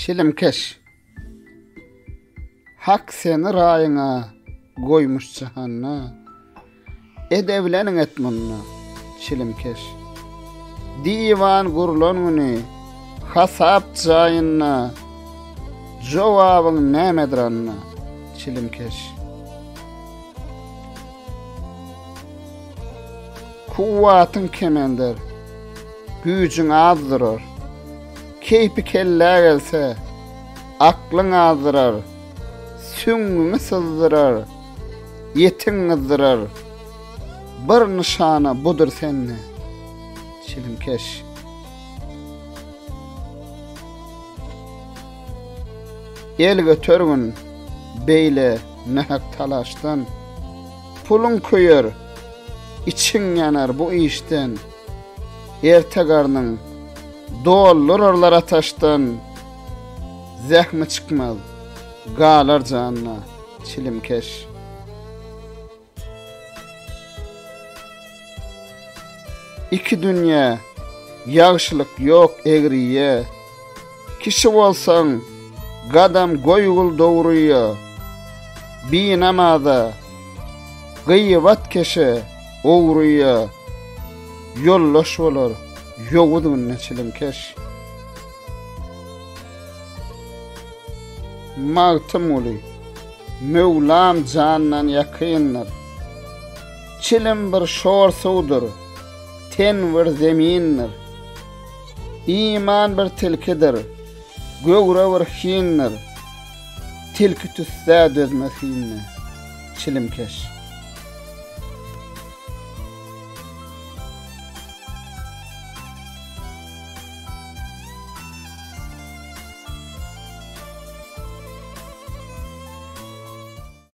Çilimkeş. Hak seni raýyňa goýmuş jahanda. Edebileniň et munda, çilimkeş. Diwan gurlan güni hasap jaýynda jogabyň nämedir anda, çilimkeş. Kuwwatyň kemender, güýjüň azdyrar. Keýpi kellä gelse, aklyň azdyrar. Süňňüňi syzdyrar, ýetiň gyzdyrar. Bir nyşana budur sende, çilimkeş. El götergin beýle nähak talaşdan. Puluň köýer, içiň ýanar bu işden. Erte garnyň doldurarlar ataşdan. Zähmi çykmaz, galar janyna çilimkeş. Iki dünýä ýagşylyk ýok egriýe. Kişi bolsaň, gadam goýgul dogryýa. Binamaza, gyýbatkeşe, ogryýa. Ýoldaş bolar ýowuz günde çilimkeş. Magtymguly, Möwlam jandan ýakyndyr. Çilim bir şor suwdur, ten bir zemindir. Iman bir tilkidir, göwre bir hindir. Tilki tüssä dözmez hinine, çilimkeş.